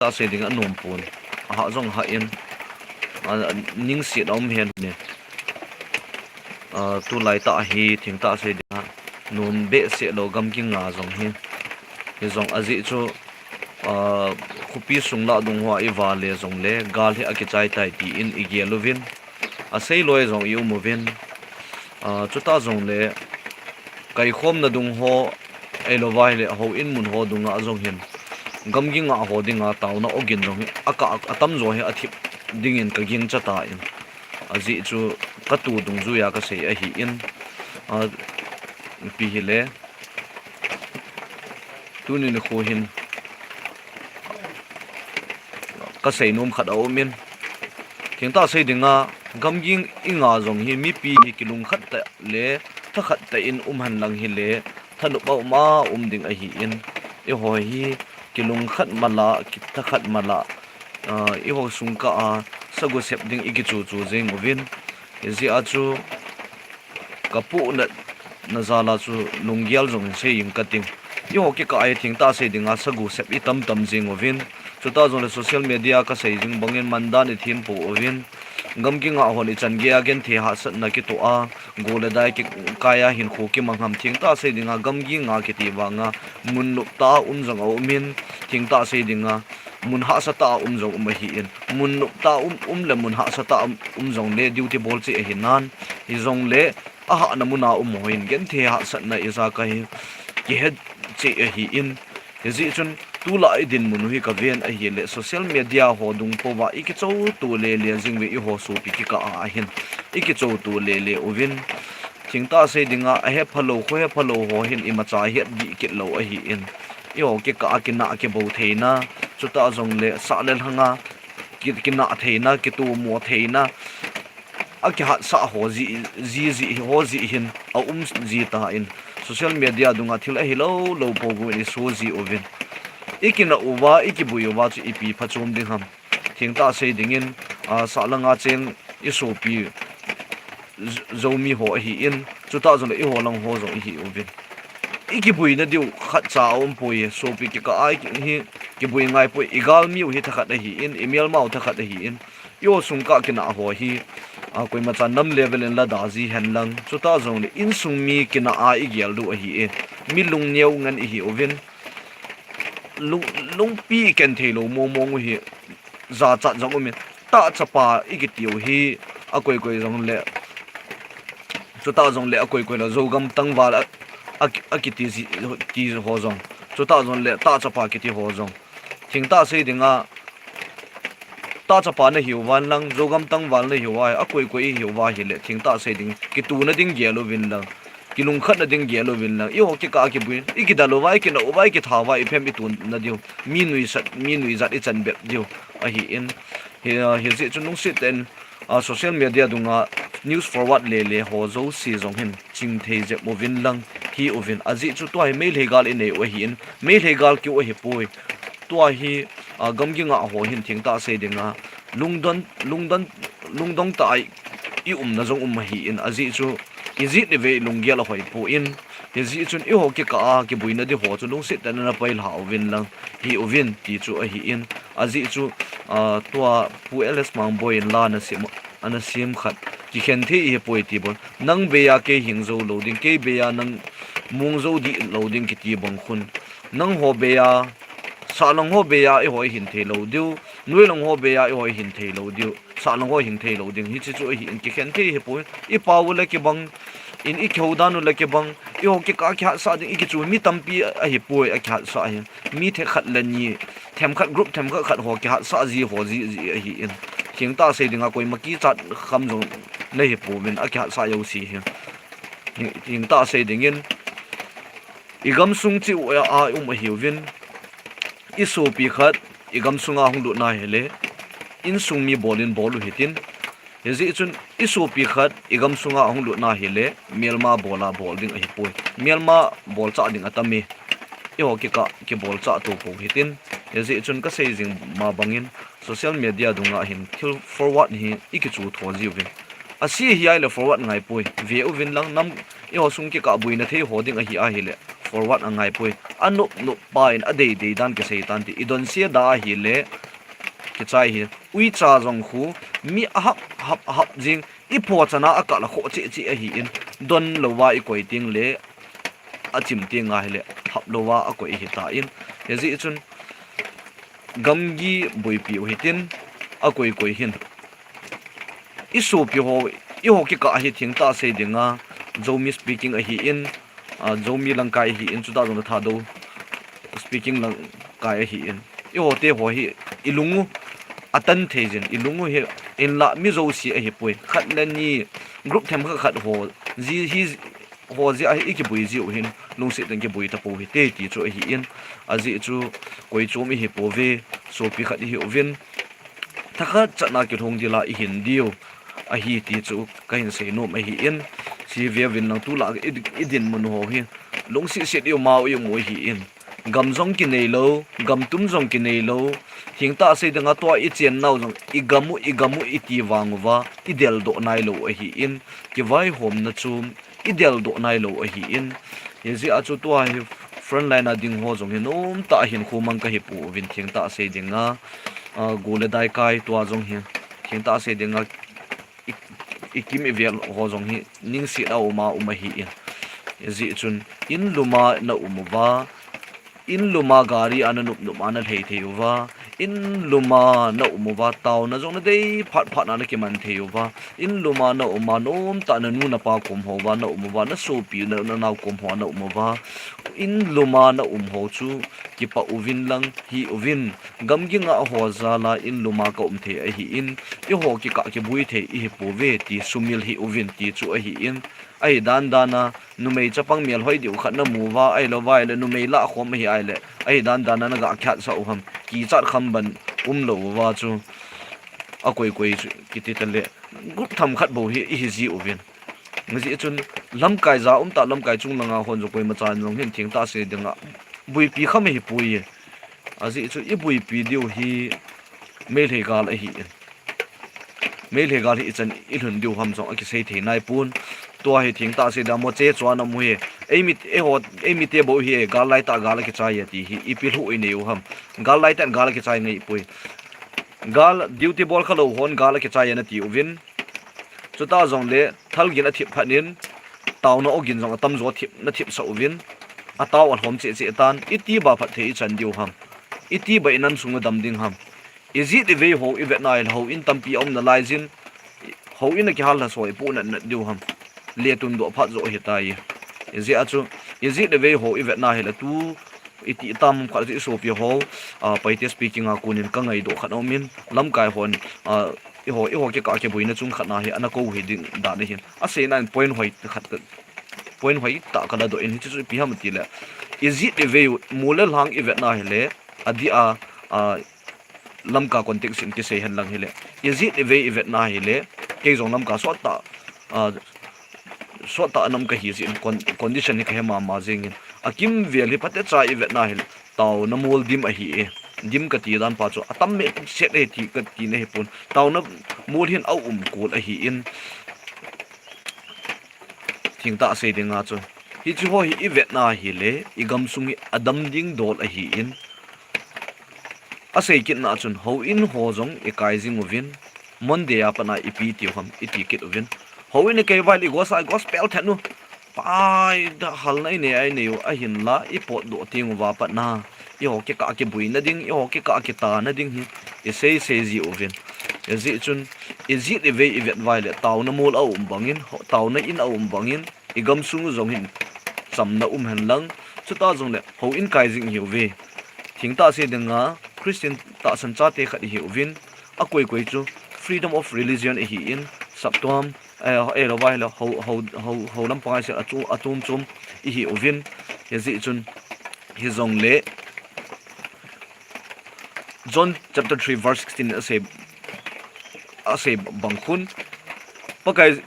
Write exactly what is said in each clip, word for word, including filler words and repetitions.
thengtah sei ding anom pon. Ahah jong hah in, a, ningset aum hen ne. A, tulai tah hi thengtah sei ding a nom behseh lou gam kinga jong hi. Hijong ajeh chu, a, khopi sung lah dung hoa iva le jongle gal hi akichai tai tin igel uvin. Asei loi jong ium uvin. A, chutah jongle kaikhomna dung ho, ahilouva ahile houin mun ho dunga jong hin gam kinga ho dinga taona ogin jong hi akah, atamjo hi athip dingin kagingcha tan. Ajeh chu katu dungjuia kasei ahin, a, ipi hile, tuni nikho hin kasei nom khat aumin, thengtah sei dinga gam kinga jong hi mipi hi kilungkhat tah le thakhat tah in um henlang hile thanop a um a um ding ahin, eiho hi kilungkhat mala, kithakhat mala, a, eiho sungkah a sagu sep ding ikichu chu jeng uvin. Hijeh a chu kapohnatna jal a chu lunggel jong hin sei ing kating. Eiho kikah a hi thengtah sei dinga sagu sep itam tam jeng uvin. Chutah jongle social media kasei jing bangin mandan ithem pouvin. Gam kinga hon ichan geiya genthei hahsatna kitoh a, go le dai kikai a hinkho kimang ham, thengtah sei dinga gam kinga kiti vanga mun noptah a um jong aumin, thengtah sei dinga mun hahsatah a um jong um ahin, mun noptah a um, um le mun hahsatah a um jongle duty bol cheh ahinan, hijongle ahahna muna um ho hin genthei hahsatna ijakai hi kihet cheh ahin, hijeh chun tulai idinmun u hi kaven ahile social media ho dung pouva ikichouto lele jing uve, eiho sopi kikah a hin ikichouto lele uvin. Thengtah sei dinga ahephalou, kho hephalou ho hin imacha hetdih kit lou ahin, eiho kikah a kinah kibou theina, chutah jongle sah le lhanga ki, kinah theina, kitomo theina, akihatsah ho jeh, jeh, jeh ho jeh hin aum ji tan, social media dunga thil ahilou lou pouvin iso ji uvin. Ikinah uva, ikibui uva chu ipi phachom ding ham. Thengtah sei dingin, a, sahlanga cheng isopi Zo-, Zomi ho ahin, chutah jongle eiho lang ho jong ihi uvin. Ikibuina diu khatcha aumpoi, sopi kikah a hi kibui ngaipoi, igalmi u hi thakhat ahin, imelma u thakhat ahin, eiho sungkah kinah ho hi, a, koimacha nam level in lada ji henlang, chutah jongle insung mi kinah a igel diu ahi e, mi lungneo ngen ihi uvin, lung, lungpi iken theilou mong mong u hi, jachat jong umin, tahchapa ikitiu hi, akoi koi jongle, chutah jongle akoi koi lou, Zogam tangval a, a, akiti ji, ti ho jong, chutah jongle tahchapa kiti ho jong, thengtah sei dinga, tahchapa nahiuva lang, Zogam tangval nahiuva, akoi koi ihiuva hile thengtah sei ding, kituna ding gel uvin lang, kilungkhatna ding gel uvin lang, eiho kikah a kibui, ikidal uva, ikinah uva, ikithauva iphem ituna diu, mi nuisat, mi nuijat ichan bep diu ahin, hi, hijeh chun lungset tah in, a, social media dunga news forward lele ho jouse jong hin chingthei jep uvin lang, hi uvin, ajeh chu tua hi Meitei gal inei u ahin, Meitei gal kiu ahipoi, tua hi, a, gam kingah ho hin thengtah sei dinga lungdon, lungdon, lungdong tah a iumna jong um ahin, ajeh chu ijat ivei lunggel ahoipoi, hijeh chun eiho kikah a kibuina di ho chu lungset tah in ana pailha uvin lang, hi uvin ti chu ahin, ajeh chu, a, tua Pu L S Mangboi in la anasem, anasem khat, kikhen thei ihipoi ti bang, nang beiya kei hing jou lou ding, kei beiya nang mong jou dih lou ding kiti bang khun, nangho beiya, sahlang ho beiya eiho ihin thei lou diu, noilang ho beiya eiho ihin thei lou diu, sahlang ho hing thei lou ding, hiche chu ahin, kikhen thei ihipoi, ipao u le kibang in, ikihou dan u le kibang, eiho kikah a kihatsah ding ikichu mi tampi ahipoi, akihatsah hi, mi themkhat le ni, themkhat group themkhat khat ho kihatsah ji ho jiji ahin, thengtah sei dinga koima kichat kham jong nahipouvin, akihatsah jouse hi, thengtah sei dingin, igamsung cheh uva um ahiuvin, isopi khat igamsunga hung lut na hile, insung mi bol in bol u hitin, hijeh chun isopi khat igamsunga ahung lut na hile, melma bol a bol ding ahipoi, melma bolchah ding atame, eiho kikah kibolchah to pou hitin, hijeh chun kasei jing ma bangin, social media dunga hin thil forward hi ikichu tho jiuvin, ase hi ahile forward ngaipoi, ve uvin lang, nam, eiho sung kikah buina thei ho ding ahi ahile, forward angaipoi. Anop nop pa in adeidei dan kisei tante. Idonse da ahile kichai hi. Uicha jong khu mi ahap hap hap jing. Iphochana akah la khoh cheh cheh ahin. Don louva ikoi tengle achim tenga hile hap louva akoi ahitan. Hijeh chun gamgi boipi u hitin akoi koi hin. Isopi ho, eiho kikah hi thengtah sei dinga Zomi speaking ahin, Zomi lamkai ahin, chutah jongle Thadou speaking lamkai ahin. Eihote ho hi ilungu atan thei jin, ilungu hi inlah mi jouse ahipoi. Khat le ni group themkhat khat ho ji hi ho jeh a hi ikibui jiu hin lungset in kibui tapou hite ti chu ahin, ajeh chu koi chom ihipouve, sopi khat ihiuvin, thakhat chatna kilhung dila ihin diu ahi ti chu kahin seinom ahin, hiche veuvin lang tulai idinmun ho hi lungset set iumau iumu ahin, gam jong kineilou, gamtum jong kineilou, thengtah sei dinga tua ichennau jong igamu igamu iti vanguva ideldoh nailou ahin, kivaihomna chu ideldoh nailou ahin, hijeh a chu tua hi frontline a ding ho jong hi nomtah ahinkho mang kahipouvin thengtah sei dinga, go le dai kai tua jong hi thengtah sei dinga ikim ivel ho jong hi ningset a uma um ahin, hijeh chun in luma naum uva, in luma gari a nanop nop a nalhei thei uva, in luma naum uva, taona jong nadei phat phat a nakiman thei uva, in luma naum a nomtah nanu napa kom houva naum uva, nasopi nanao kom hoa naum uva, in luma naum ho chu kipah uvin lang hiuvin, gamgi ngah ho jal a in luma kaum thei ahin, eiho kikah kibui thei ihipouve ti sumil hiuvin ti chu ahin, ahidan dan a numei chapang melhoi diu khat namu uva, ahilouva ahile numei lahkhom ahi ahile ahidan dan a nagah kihatsah u ham, kichat kham ban umlou uva chu akoi koi chu kiti tale, group themkhat bou hi ihi jiuvin. Hijeh chun lamkai ja umtah lamkai chung langa hon jong koimachan jong hin thengtah sei dinga boipi kham ahipoi. Ajeh chu iboipi diu hi Meitei gal ahin, Meitei gal hi ichan ilhun diu ham jong akisei thei naipon. Tua hi thengtah sei dinga moche chuan amu hi, eimi, eiho, eimite bou hi gal laitah gal akichai e ti hi ipi lhuh inei u ham, gal laitah gal akichai ngeipoi. Gal duty bol khalou hon gal akichai e natiuvin, chutah jongle thalgin athip phatnin, taona ogin jong atamjo thip nathipsah uvin, atao alhom cheh cheh tan, itiba phatthei ichan diu ham, itiba inam sung nadam ding ham, ijet ivei ho ivetna hile houin tampi aum nalaijin, houin akihal lhasoi ipoh nat nat diu ham, letun doh phat joh ahitai. Hijeh a chu ijet ivei ho ivetna hile tu itih tam khat chu isopi ho, Paite speaking a konin kangaidoh khat aumin, lamkai hon eiho, eiho kikah kibuina chung khat na hi anakou hi ding dan ahin, aseina in point hoi khat, point hoitah kaladoh in, hiche chu ipi ham itile, ijet ivei u mol le lhang ivetna hile, adih a, Lamka context in kisei henlang hile, ijet ivei ivetna hile, kei jong Lamka sottah, sottah a um kahi jeh in condition hi kahe mama jengin, akimvel hi phatecha ivetna hile, taona mol dim ahi e, dim kati dan pa chu atam me set e ti katina hipon, taona mol hin aum kol ahin, thengtah sei dinga chu, hiche ho hi ivetna hile, igamsung hi adam ding dol ahin, asei kitna chun houin ho jong ikai jing uvin, Monday a pat a ipi tiu ham iti kit uvin, houin ikei uva le igosa, igospel thet u, pai da halna inei a inei u ahinla, ipotdoh teng uva pat a eiho kikah kibuina ding, eiho kikah kitana ding hi isei sei ji uvin. Hijeh chun ijet ivei ivet uva le taona mol aum bangin, taona in aum bangin, igamsung jong hin chamna um henlang, chutah jongle houin kai jing ihiuve. Thengtah sei dinga Christian tahsan chate khat ihiuvin, akoi koi chu freedom of religion ihin, saptuam, ahilouva hile hou lampang a se atum chom ihiuvin, hijeh chun hijongle John chapter three verse sixteen in asei, asei bang khun, Pakai,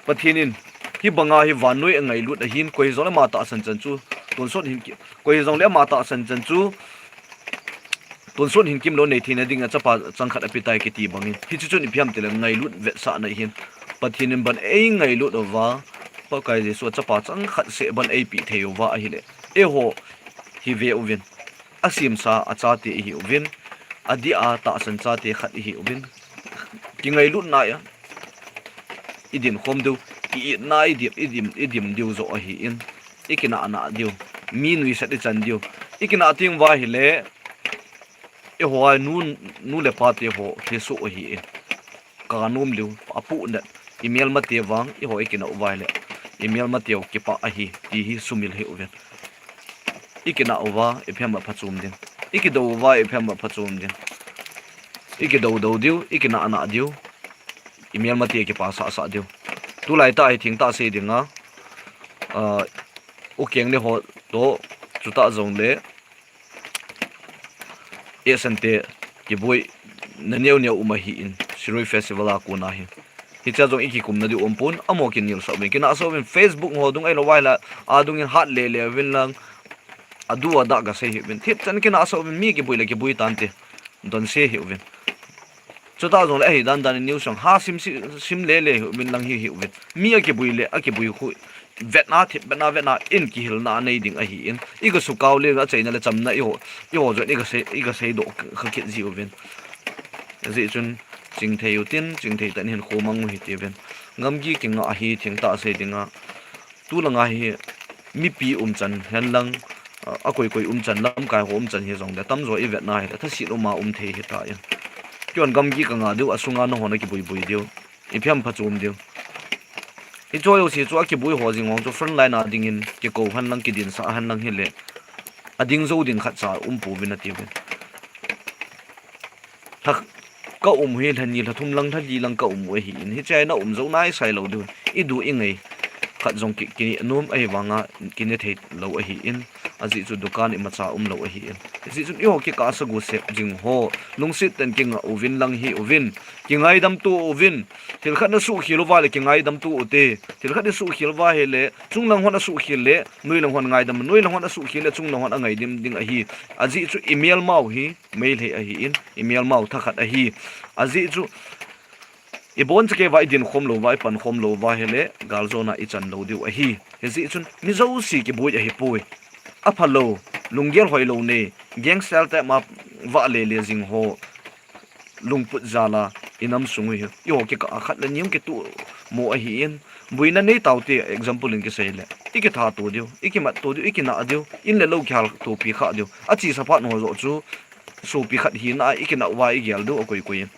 Pathen in, hibanga hi vannoi angailut ahin, koi hijongle ama tahsan chan chu tonsot hin ki, koi hijongle ama tahsan chan chu tonsot hin kimlou nei theina dinga chapa changkhat apetai kiti bangin, hiche chun ipi ham itile ngailut vetsahna ahin, Pathen in ban eingailut uva, Pakai Jesu a chapa changkhat seh ban eipeh thei uva ahile, Eiho hi ve uvin, asemsa a chate ihi uvin, adih a tahsan chate khat ihi uvin, kingailutna a idin khom diu, i-itna idim, idim, idim diu joh ahin, ikinah nah diu, mi nuisat ichan diu, ikinah teng uva ahile, eiho a nu, nu le pa te ho lhesoh ahin, ka nom diu, apuh nat, imelmate vang, eiho ikinah uva ahile, imelmateu kipah ahi, ti hi sumil hih uvin. Ikinah uva, iphem a phachom ding. Ikidou uva, iphem a phachom ding. Ikidou dou diu, ikinah nah diu. Imelmate kipah sah sah diu. Tulai tah hi thengtah sei dinga, ah, ukeng ni ho toh, chutah jongle, Esan te kiboi na neo neo um ahin, Shirui Festival a kona hi. Hichea jong ikikumna diu umpon, amaho kinilsah uvin, kinahsah uvin, Facebook ho dung ahilou vaila, adungin hat lele uvin lang, adu adah gasei hih uvin. Thipchan kinahsah uvin, mi kiboi le kiboi tante, donse hih uvin. Chutah jongle ahi dan dan in news jong ha sim, sim, sim lele hih uvin lang hi hih uvin. Mi akiboi le, akiboi khu, vetna, thip vetna, vetna in kihilna anei ding ahin. Iga sukao le, achaina le chamna eiho, eiho jong iga sei, iga seidoh kha kit ji uvin. Ajeh chun, chingthei utin, chingthei tah in hinkho mang u hite uvin. Gamgi kingah ahi thengtah sei dinga. Tulanga hi mipi umchan henlang, a, akoi koi umchan, lamkai ho umchan hijongle, tamjo ivetna hile, thaset uma um thei hitan. Keihon gamgi kangah diu, asunga nahon akiboi boi diu. Iphem phachom diu. Hiche jouse chu akiboi ho jing ho chu front line a dingin, kikou henlang, kidinsah henlang hile, ading jou ding khatcha umpouvin atiuvin. Lha ka um hi, lha ni, lha thum lang, lha li lang ka um u ahin. Hichea na um jou nai sai lou diu. Idu ingai khat jong ki, kine nom ahivanga kine thei lou ahin. Ajeh chu dukan imacha umlou ahin. Hijeh chun eiho kikah a sagu sep jing ho, lungset tah in kingah uvin lang hih uvin. Kingaidam to uvin. Thil khat nasuhkhel uva le kingaidam to ute. Thil khat isuhkhel uva hile, chunglang hon asuhkhel le, noilang hon ngaidam, noilang hon asuhkhel le, chunglang hon angaidam ding ahi. Ajeh chu imelmau hi, Meitei ahin, imelmau thakhat ahi. Ajeh chu, ibonchauva idin khom louva, ipan khom louva hile, galjona ichan lou diu ahi. Hijeh chun, mi jouse kiboi ahipoi. Aphalou, lunggel hoilou nei, gangster type ma vah lele jing ho, lungput jala, inam sung u hi, eiho kikah a khat le ni hung kitohmo ahin, boina nei taute, example in kisei le, ikithat to diu, ikimat to diu, ikinah diu, in le lou kihal topi kha diu, achesa phat ho joh chu, sopi khat hina a ikinah uva igel diu, akoi koi in.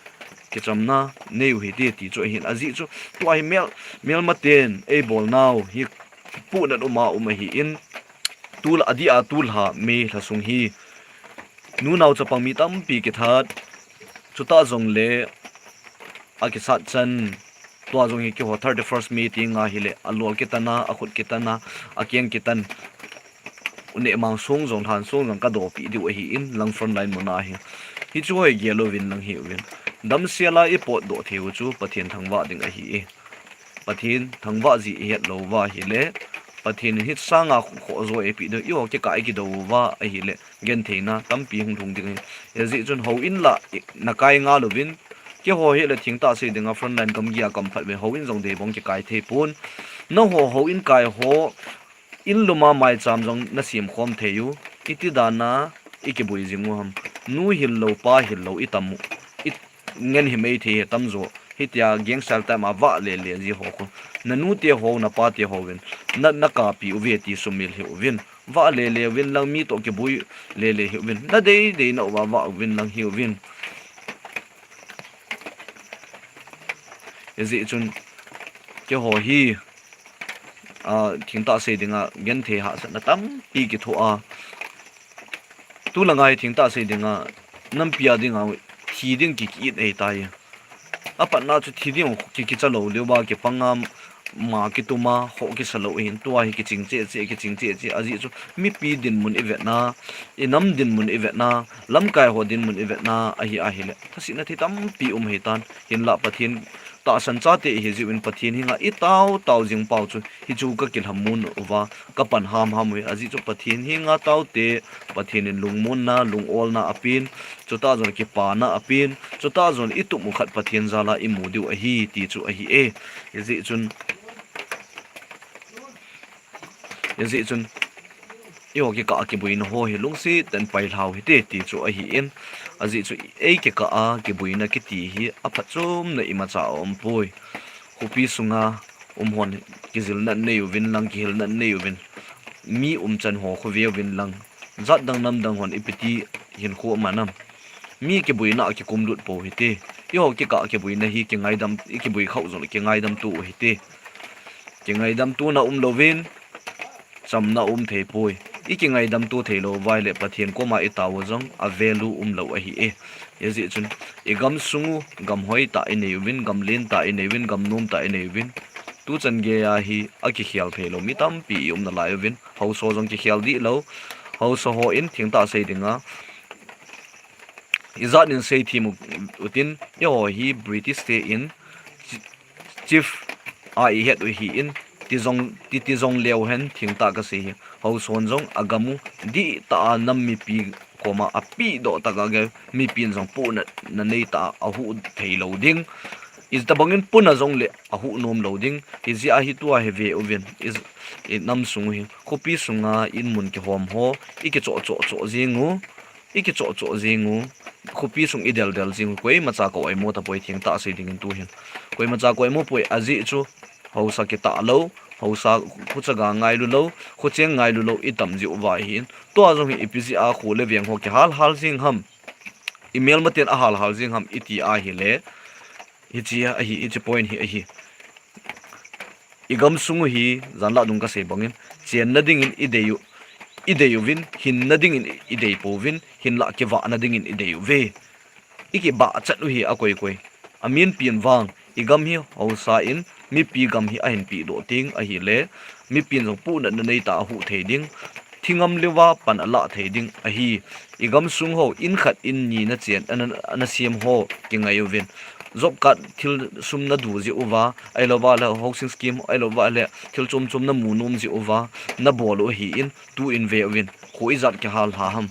Kichamna nei u hite ti chu ahin, ajeh chu, tua hi mel, melmaten eibolnau hi, puhnat uma um ahin, tul, adih a tulha May lha sung hi, nunao chapang mi tampi kithat, chutah jongle, akisat chan, tua jong hi keiho thirty-first May tinga hile, alol kitan a, akhut kitan a, akeng kitan, uneh mang sung jong, lhan sung jong kadopeh diu ahin, lang front line muna hi. Hichu hoi gel uvin lang hih uvin. Damsel a ipotdoh thei u chu Pathen thangvah ding ahi e. Pathen thangvah ji ihet louva hile, Pathen in hit sanga khohjo eipeh diu, eiho kikah a ikidou uva ahile, gentheina tampi hung lhung ding ahi. Hijeh chun houin lah, i, nakai ngal uvin, keiho hile thengtah sei dinga front line gamgi a kaum phat uvin, houin jong deibong kikai thei pon. Nangho houin kai ho, in luma maicham jong nasem khom thei u, iti dan a ikiboi jing u ham. Nu hil lou, pa hil lou, itam u. I ngen himai thei hi tamjo. Hitia gangster type ma vah lele ji ho khu. Nanu te ho, napa te hovin, na, nakapi uve ti sumil hih uvin. Vah lele uvin lang, mi toh kiboi lele hih uvin. Nadei deina uva vah uvin lang hih uvin. Hijeh chun keiho hi, a, thengtah sei dinga genthei hahsatna tampi kithoh a. Tulanga hi thengtah sei dinga, nampi a dinga, thi ding ki, ki-it ahitai. Apatna chu thi ding ki, kicha lou leuva, kipanga ma kituma, khoh kisa lou ahin, tua hi kiching cheh cheh, kiching cheh cheh, ajeh chu mipi dinmun ivetna, inam dinmun ivetna, lamkai ho dinmun ivetna ahi ahile, thasetna thei tampi um ahitan, hinlah Pathen tahsan chate ihi jeh uvin Pathen henga itao tao jing pau chu, hichu kakilhamon uva, kapan hamham uve, ajeh chu Pathen henga taote, Pathen in lungmonna, lungolna apen, chutah jongle kipana apen, chutah jongle itup u khat Pathen jal a imu diu ahi, ti chu ahi e. Hijeh chun, hijeh chun, eiho kikah a kiboina ho hi lungset tah in pailhau hite ti chu ahin, ajeh chu ei kikah a kiboina kiti hi aphatchomna imacha aumpoi. Khopi sunga um hon kijilna nei uvin lang, kihilna nei uvin, mi umchan ho khu ve uvin lang, jat dang nam dang hon ipi ti hinkho um a nam. Mi kiboina a kikumlut pou hite. Eiho kikah a kiboina hi kingaidam, ikiboi khah u jongle kingaidamto u hite. Kingaidamtona umlouvin chamna um theipoi. Ikingaidamto theilou uva ahile Pathen koma itao u jong a value umlou ahi e. Hijeh chun igamsung u, gam hoitah inei uvin, gam lentah inei uvin, gam nomtah inei uvin, tuchan geiya hi akikhel theilou mi tampi ium nalai uvin, haosa jong kikhel dihlou. Haosa hon thengtah sei dinga ijat in seithem utin, eiho hi British te in chief a ihet u ahin, ti jong, ti, ti jongleu hen thengtah kasei hi, haosan jong agam u dihtah a nam mipi koma apehdoh tah a gei, mipin jong pohnatna neitah a ahuh theilou ding. Itobangin puna jongle ahuh nomlou ding. Hijeh a hi tua hi ve uvin, i, inam sung u hi, khopi sunga inmun kihom ho, ikichoh choh choh jing u, ikichoh choh jing u, khopi sung idel del jing u, koimacha ka oimo tapoi thengtah sei dingin tuhin. Koimacha ka oimo poi ajeh chu haosa kitah lou, haosa khuchaga ngailu lou, khucheng ngailu lou itam jeh uva ahin. Tua jong hi ipi jeh a kho le veng ho kihal hal jing ham, imelmaten ahal hal jing ham iti ahile, hiche ahi, hiche point hi ahi. Igamsung u hi janlah dung kasei bangin chenna dingin idei u, idei uvin, hinna dingin idei pouvin, hinlah kivahna dingin idei uve. Ikibahchat u hi akoi koi. Aminpin vang, igam hi haosa in mipi gam hi ahin pehdoh teng ahile, mipin jong pohnatna neitah a ahuh thei ding, thingam leuva pan alah thei ding ahi. Igamsung ho, in khat in ni nachen, ana, nasem ho kingai uvin. Job card thilsum nadu jeh uva, ahilouva le housing scheme, ahilouva le thil chom chom namu nom jeh uva nabol u ahin, tuin ve uvin, kho ijat kihal lha ham.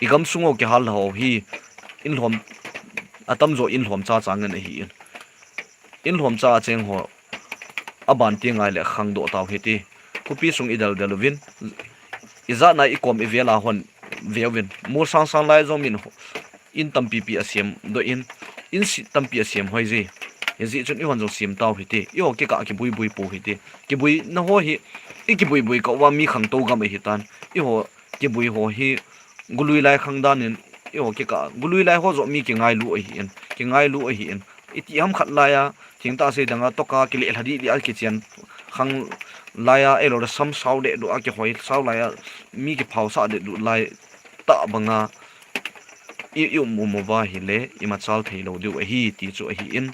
Igamsung ho kihal lha ho hi, inlhom, atamjo inlhom chacha ngen ahin. Inlhom cha cheng ho aban ti ngai le khangdoh tau hite. Khopi sung idel del uvin, ijatna ikom ivel a hon ve uvin. Mol sang sang lai jong min in tampi pi asem doh in, in si-, tampi asem hoi je. Hijeh chun eihon jong sem tau hite. Eiho kikah kiboi boi pou hite. Kiboina ho hi, ikiboi boi kah uva mi khangtou gam ahitan. Eiho kiboi ho hi, golui lai khang dan in, eiho kikah, golui lai ho joh mi kingailu ahin, kingailu ahin. Iti ham khat laiya, thengtah sei danga toka kileh lha dih dih a kichen khang laiya, ahilouleh sam sao deh duh a kihoi sao laiya, mi kiphaosah deh duh lai tah banga i, i um um uva ahile, imachal theilou diu ahi, ti chu ahin.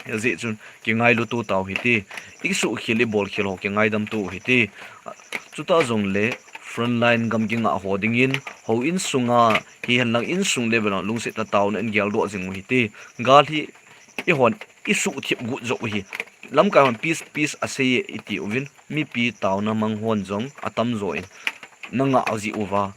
Hijeh chun, kingailuto tau hite, isuhkhel, ibolkhel ho kingaidamto u hite. Chutah jongle, frontline gam kingah ho dingin, houin sunga, hihen lang insung level a lungset tah a taona in geldoh jing u hite. Gal hi, eihon, isuhthip got joh u hi. Lamkai hon peace, peace asei e iti uvin, mipi taona mang hon jong, atamjo in, nangah jeh uva,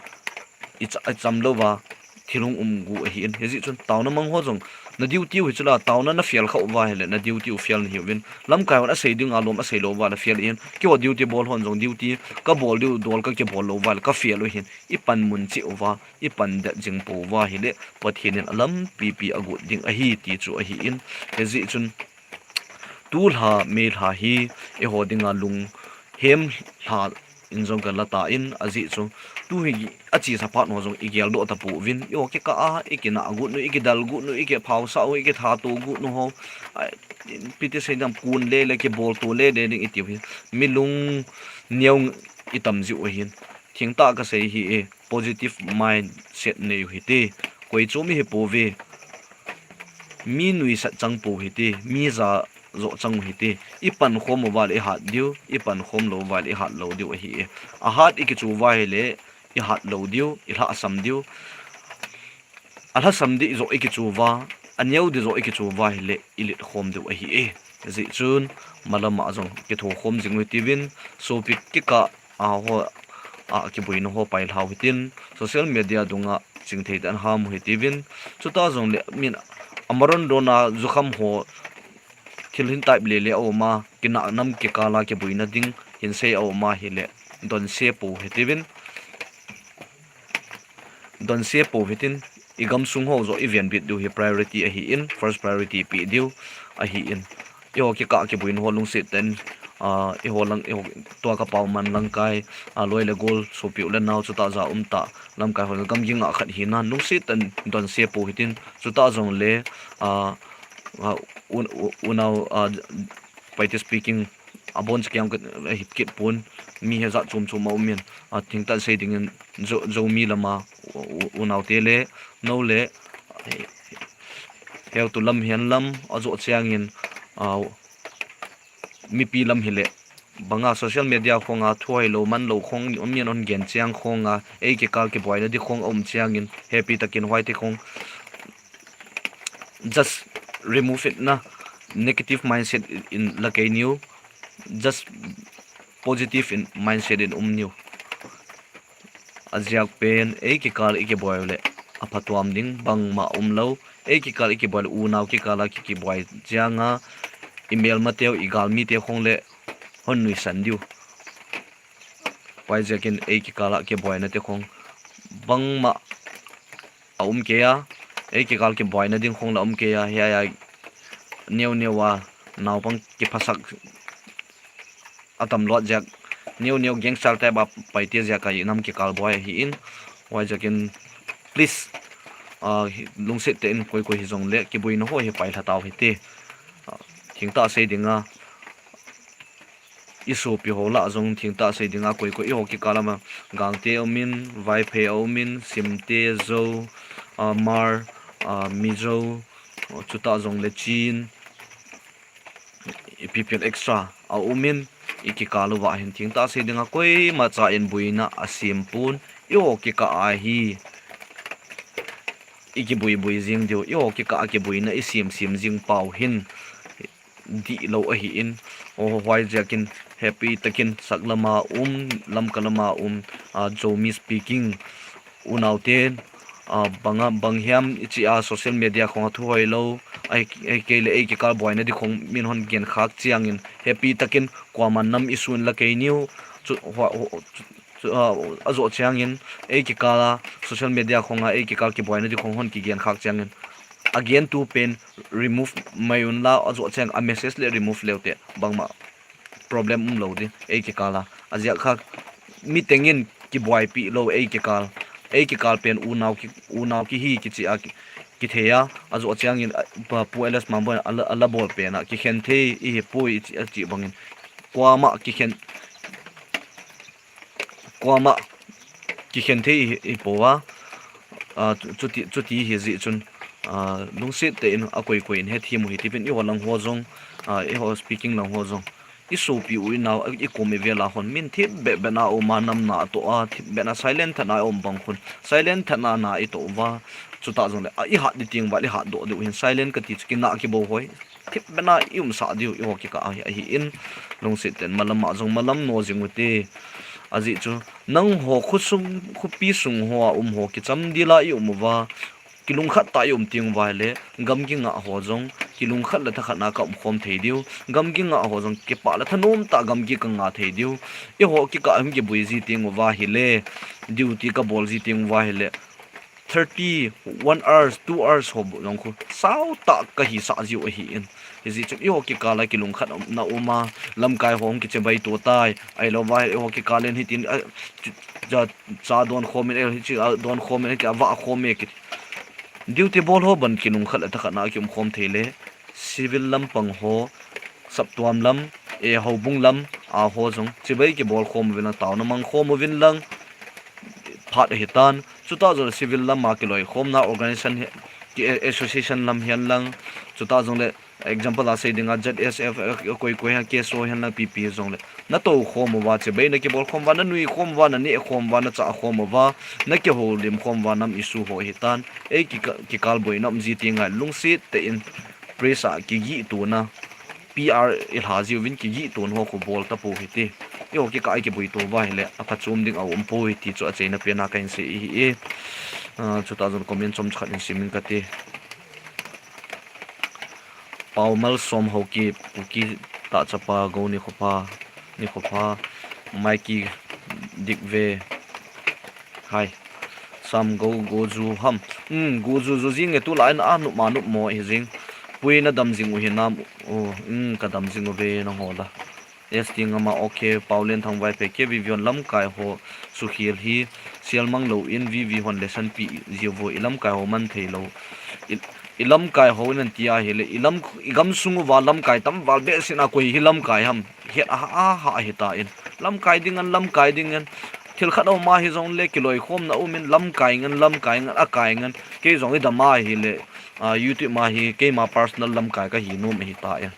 icha-, icham louva, thil hung um got ahin. Hijeh chun taona mang ho jong, na duty u hi chula, taona na fail khah uva ahile, na duty u fail nahi uvin. Lamkai hon asei dinga lom asei lou uva le fail ahin. Keiho duty bol hon jong duty kabol diu dol kakibol lou uva le ka fail u ahin. Ipanmun cheh uva, ipan det jing pou uva ahile, Pathen in alampi pi agot ding ahi ti chu ahin. Hijeh chun, tulha, meilha hi, eiho dinga lunghem lha in jong kala tan, ajeh chu, tu hi achesa phat ho jong igeldoh tapouvin, eiho kikah a, ikinah got u, ikidal got u, ikiphaosah u, ikithato got u ho, a, ipi ti sei ding ham, kon le le, kibolto le le ding iti u hi, mi lungneo itam jeh u ahin. Thengtah kasei hi e, positive mindset nei u hite, koi chom ihi pouve. Mi nuisat chang pou hite, mi ja joh chang u hite. Ipankhom uva le ihat diu, ipankhom lou uva le ihat lou diu ahi e. Ahat ikichu uva ahile, ihat lou diu, ilhasam diu. Alhasam ding joh ikichu uva, aneo ding joh ikichu uva ahile, iletkhom diu ahi e. Hijeh chun, malama jong kithokhom jing u hitiuvin, sopi kikah a ho, a kiboina ho pailhau hitin, social media dunga chingthei tah in ham u hitiuvin, chutah jongle min amaron dona jukham ho thil hin type le le aum a, kinah nam kikal a kiboina ding hin sei aum ahile, donse pou hitin, donse pou hitin, i gamsung ho joh i venbit diu hi priority ahin, first priority pe diu ahin. Eiho kikah kibuina ho lungset tah in, ah, eiho lang, eiho tua ka Pauman lamkai, ah, loi le gol, sopi u le nau, chuti jat um tah lamkai ho, gamgi ngah khat hina lungset tah in donse pou hitin, chuti jongle, ah, ah, un, un, unau, ah, Paite speaking, abon cha kiang ka, eh, hip kit pon, mi he jat chom chom a um in, ah, thingtah sei dingin, Zo, Zomi lama, u, u, unaute le, nou le, eh, heutu lam hihen lang, ajoh changin, ah, mipi lam hile, banga social media khonga thu hoilou man lou khong, um in hon gen chang khonga, ei kikal kibuaina di khong a um changin, happy takin huaite khong, just remove it na, negative mindset in la kei niu, just positive in mindset in um niu. Ajiak pen, ei kikal i kibuai le, aphatuam ding bangma um lou, ei kikal i kibuai le, unau kikal a ki, kibuai changa, i melmateu, i galmiteu khong le, hon nuisan diu. Huaijiakin ei kikal a kibuaina te khong, bangma a um kei a, ei kikal kibuaina ding khong la um kei a, hiai a neo neo a naupang kiphasak a tam lot jiak, neo neo gangster type a Paite jiak a i nam kikal buai ahin, huaijiakin please, ah, hi, lungset tah in koi koi hijongle kibuina ho hi pailha tau hite. Ah, thingtah sei dinga, i sopi ho lah jong thingtah sei dinga koi koi eiho kikal a ma, Gangte a um in, Vaiphei a um in, Simte, Zo, ah, Hmar, ah, Mizo, chuti jongle Chin, ipi pi extra a um in, i kikal uva hin thingtah sei dinga koima cha in buina asem pon, eiho kikah a hi i kibui bui jing diu, eiho kikah a kibuina i sem sem jing pau hin dihlou ahin, o, huaijiakin happy takin saklama um, Lamka lama um, ah, Zomi speaking unaute, ah, banga, bang hiam i chi a social media khonga thu hoilou, ei, ei kei le ei kikal buaina di khong min hon gen khak changin happy takin kuaman nam i sun la kei niu, chu, hua, chu, chu, ah, ajoh changin ei kikal a social media khonga ei kikal kibuaina di khong hon kigen khak changin, agentu pen remove mai unla, ajoh chang a message le remove leu te bangma problem um lou di, ei kikal a. Ajiak kha, mi tengin kibuaipi lou ei kikal. Ei kikal pen unau ki, unau kihi kichi a ki, kithei a, ajoh changin, a, pa, Pu L S Mamboi a la, a la bol pen a, kikhen thei i hi poi i chi, a chi bangin. Kuama kikhen, kuama kikhen thei i hi, i hi pouva, ah, chu, chuti, chuti hi jeh chun, ah, lungset tah in a koi koi in hethem u hite pen eiho lang ho jong, ah, eiho speaking lang ho jong. I sopi u i nau, i kom i vel a hon min thip beh beh na um a nam na toh a, thip beh na silent tah na um bang khun. Silent tah na na i toh uva, chuti jongle, a i hat di teng uva, i hat doh diu hin silent kati chu kina kibou hoi. Thip beh na i umsah diu, eiho kikah a hi, ahin, lungset tah in malam a jong malam nou jing u te. Ajeh chu, nangho khosung, khopi sung ho a um ho kicham dila i um uva, kilungkhat tah i um teng uva hile, gamgi ngah ho jong, kilungkhat le thakhat na ka umkhom thei diu, gamgi ngah ho jong, kipah le thanom tah gamgi ka ngah thei diu, eiho kikah a hung kibui ji teng uva hile, duty ka bol ji teng uva hile, thirty, one hours, two hours ho bou jong khu, sao tah ka hisah jiu ahin. Hijeh chun eiho kikal a kilungkhat na um a, lamkai ho hung kichibai to tai, ahilou va eiho kikal in hitin, a, chu, cha, cha don khom in, eh, hichi, a, don khom in, hichi, a, vah khom e kiti. Duty bol ho ban kilungkhat le thakhat na ki umkhom thei le, civil lampang ho, saptuam lam, eh, houbung lam, a ho jong, chibai kibol khom uvin lang, taona mang khom uvin lang, phat ahitan, chuti jongle civil lam a kiloikhomna organization hi, ki, eh, association lam hihen lang, chuti jongle, example a sei dinga Z S F, eh, koi koi ha, K S O hihen lang, P P jongle. Na tou khom uva, chibai na kibol khom uva, na nui khom uva, na neh khom uva, na chah khom uva, na kihoulim khom uva, nam issue ho ahitan. Ei kika-, kikal buaina um ji teng a lungset tah in press a kigih tona, P R i lha jiuvin kigih ton ho khu bol tapou hite. Eiho kikah a i kibui to uva hile, aphachom ding a um poi ti chu achaina pen a kahin sei ahi e. Ah, chuti jongle comment chomcha khat hin sim in kate. Paumal Som Haokip, Kuki tah chapa, Go nikho pha, nikho pha, Maiki dik ve. Hai. Sam go, go ju ham. Hmm, go ju ju jing e, tulai in a nup ma nup mo hi jing. Pui na dam jing u hinam. Oh, hmm, ka dam jing uve nangho la. S T Ngama, okay, Paulen Thangvaiphei, K V V hon lamkai ho sukhel hi sial mang lou in V V hon lesson pi jiu vo, i lamkai ho man thei lou. I, i lamkai ho in an ti ahile, i lam, i gamsung uva lamkai tam val behseh na koi hi lamkai ham. Het a, a, ha, a hita in. Lamkai ding an, lamkai ding an. Thil khat a um a hi jong le kiloikhomna um in lamkai ngan, lamkai ngan, a kai ngan. Kei jong i dam ahile, ah, YouTube ma hi keima personal lamkai ka hi nom ahita in.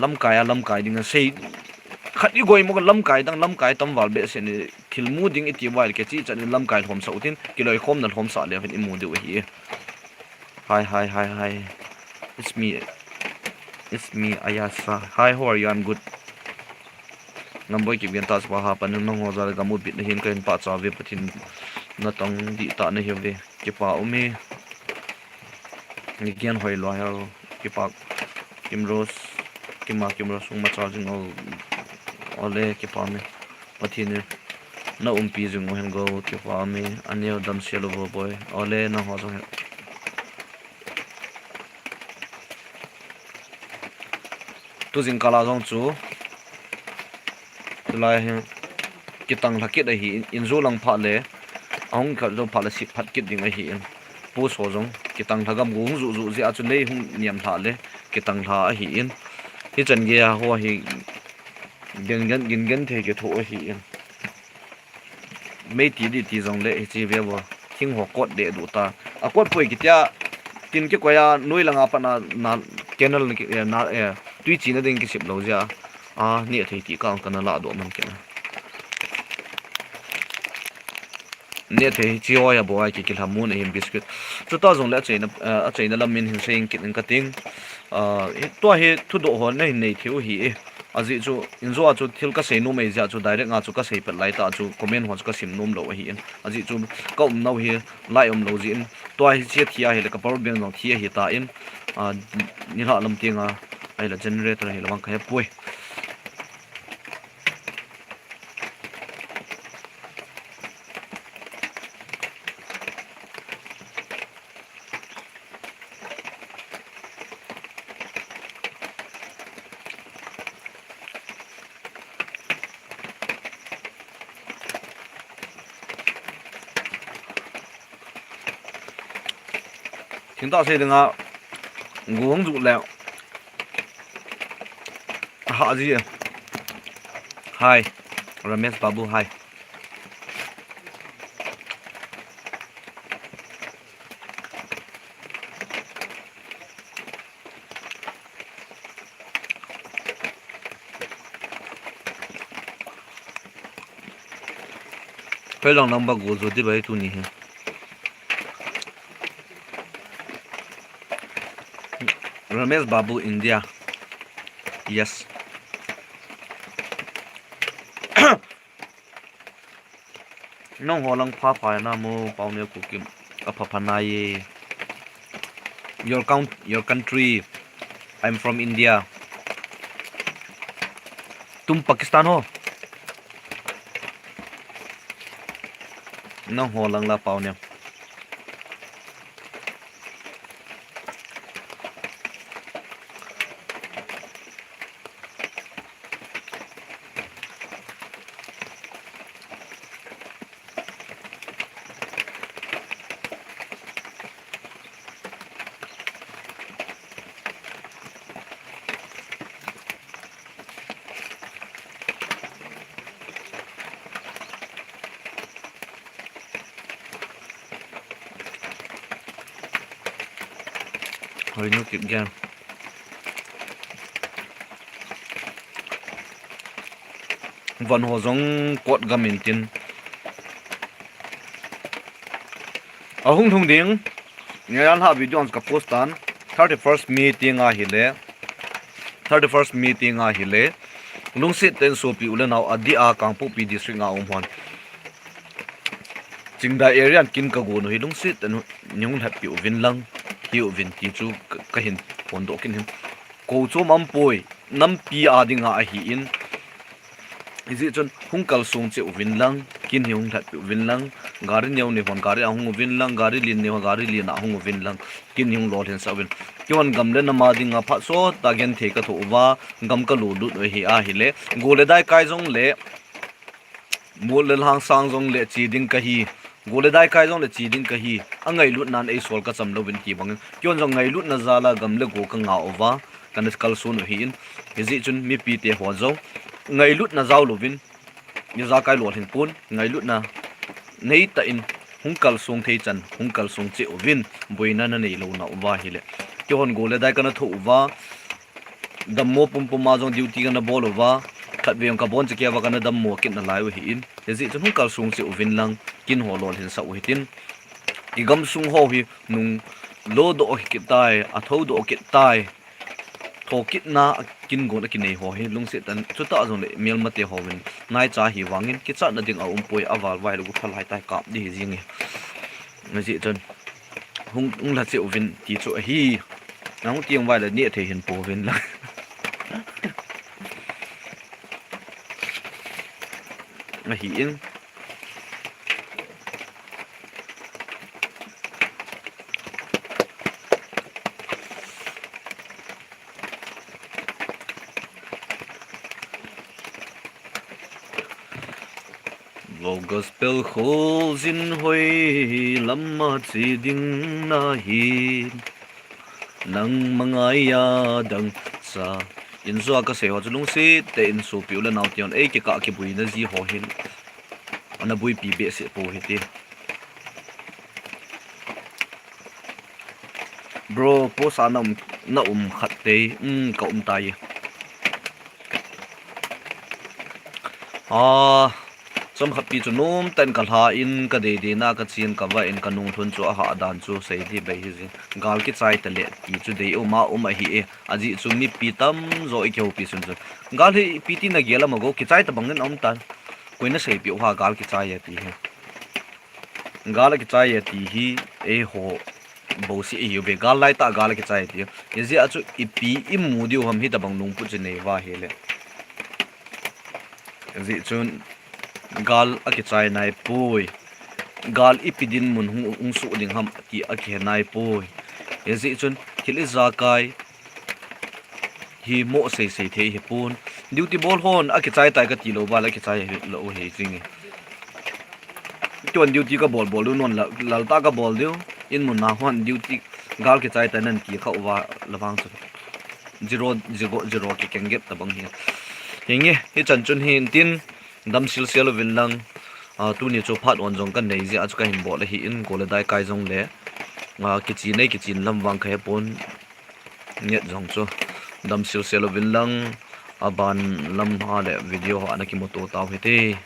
Lamkai a lamkai ding a sei khat i goi mo ka lamkai dang lamkai tam val behseh ni thil mu ding i ti vai ke chi chan in lamkai lhomsah utin kiloikhomna lhomsah le hin i mu diu ahi. Hi, hi, hi, hi. It's me. It's me, Ayasa. Hi, how are you? I'm good. Ngamboi Kipgen ta swa ha pa nang ho za le gam u bit na hin ka hin pa cha ve Pathen na tang di ta na hi ve. Kipa um e. Ni gen hoi lua heo, kipa Kim Rose, kima Kim Rose, ung ma cha jing o, ole kipa me, Pathen in na umpi jing u hen go, kipa me, aneo dam sia lo vo boi, ole nangho jong he. Tu jingkah la jong chu, tulai hi kitang lha kit ahi in, in jo lang phat le, ahung khat jo phat le sip phat kit ding ahi in. Post ho jong kitang lha gam go hung ju ju jeh a chu lei hung niam lha le, kitang lha ahi in. Hichan gei a ho hi gin gen, gin gen thei kitho ahi in. Mei ti di ti jong le hichi ve vo. Thing ho kot de du ta. A kot poi kitia tin kikoi a noi langa pat na, na canal na ki, eh, na, eh, tui china ding kisip lou jia. A, ni a thei ti ka, ka na la do man kina. Ni a thei chi hoi a bo ai ki kilha mun a hin biscuit. Chuta jong le a cheina, eh, a cheina lam min hin sei in kit in ka ting. Ah, hi, tua hi thudoh ho na hin nei thei u hi e. Ajeh chu, in jo a chu thil ka sei nom ei jeh a chu direct nga chu ka sei pet lai ta chu comment ho chu ka sim nom lou ahi in. Ajeh chu ka um nau hi lai um lou jeh in. Tua hi chia thi ahile ka power bank jong thi ahi ta in. Ah, nilhah lam tiang a, ahile generator ahile vang ka he poi. Thingtah sei dinga, guang ju le. Ha ji. Hi. Ramesh Babu, hi. Phelang number go jo di bai tuni hi. Ramesh Babu, India. Yes. Nangho lang pha pha na mo, Pauneo Kuki, a pha pha na ye. Your count, your country. I'm from India. Tum Pakistan ho. Nangho lang la Pauneo. Hoi nu kip gen. Van ho jong kot gam in tin. Ahung thung ding. Nge ran ha video on ka post tan. Thirty-first May ti nga hile. Thirty-first May ti nga hile. Lungset ten sopi u le nau a di a Kangpokpi district nga um hon. Chingdai area kin ka gon u hi lungset ten ning lhat pi u vin lang. Hi u vin ti chu ka, ka hin phondoh kin hin. Ko chu mam poi. Nampi a dinga ahi in. Hijeh chun hung kalsong cheh uvin lang. kin hi hung lhatpeh uvin lang, gari neo nei hon gari a hung uvin lang, gari lin nei hon gari lin a hung uvin lang, kin hi hung lolhinsah uvin. Keihon gam le nam a dinga phat sot tah a genthei ka thoh uva, gam ka lutlut u ahi ahile, go le dai kai jong le, mol le lhang sang jong le che ding kahi, go le dai kai jong le che ding kahi, angailutnan eisol ka cham louvin ti bangin, keihon jong ngailutna jal a gam le go ka ngah uva, kana kalson u ahin, hijeh chun mipite ho jong ngailutna jao louvin, ijakai lolhing pon, ngailutna neitah in hung kalsong thei chan hung kalsong cheh uvin, boina nanei louna uva ahile, keihon go le dai kana thoh uva, dammo pumpum a jong duty kana bol uva, khatvei jong kabonchakei uva kana dammo kit nalai u ahin, hijeh chun hung kalsong cheh uvin lang, kin ho lolhinsah u hitin, igamsung ho hi nung lodoh kit tai, athoudoh kit tai, thokitna a kin gon a kinei ho hi lungset tah in, chutah jongle melmate hovin naicha hi vangin kichatna ding aumpoi, aval vaile guphal haitai kap ding hi jeng e. Hijeh chun hung, hung lha cheh uvin ti chu ahi. Nahung teng uva le nehthei hin pouvin lang. Ahin. Gospel kholjin hoi lama che ding nahin, nangma ngaiya dangchah. Injua kasei ho chu lungset tah in sopi u le naote hon eikikah kibuina ji ho hin ana buipi behseh pou hite. Bro, post a na um, na um khat tei, um, ka um tai. A, chomkhat pi chu nomtah in kalha in, kadeideina kachen kavah in, kanunglhun chu ahahdan chu sei ding bei hijing. Gal kichai tale ti chu deium a um ahi e, ajeh chu mipi tamjo ikihoupi sun chun, gal hi ipi ti nagel am a go kichai tabang in aumtan. Koi naseipeh u ham gal kichai e ti hi. Gal akichai e ti hi eiho bouseh ihiuve, gal laitah gal akichai e ti. Hijeh a chu ipi imu diu ham hitabang lungput chu neiuva ahile, hijeh chun gal akichai naipoi. Gal ipi dinmun hung, hung soh ding ham ti akihe naipoi. Hijeh chun thil ijakai hi moh seisei thei hipon. Duty bol hon akichai tai kati louva le akichai lou hi jing e. Tuan duty kabol bol diu, non la, laltah kabol diu. Inmun a hon duty gal kichai tai nati kha uva le vang chu zero, zero, zero kikengget tabang hi. Hinge, hichan chun hin tin, damselsel uvin lang. A, tuni chu phat on jong kanei jeh a chu kahin bol ahin, go le dai kai jongle, a, kichen nei kichen lam vang kahepon. Net jong chu damselsel uvin lang, aban lam a le video ho a nakimuto tau hite.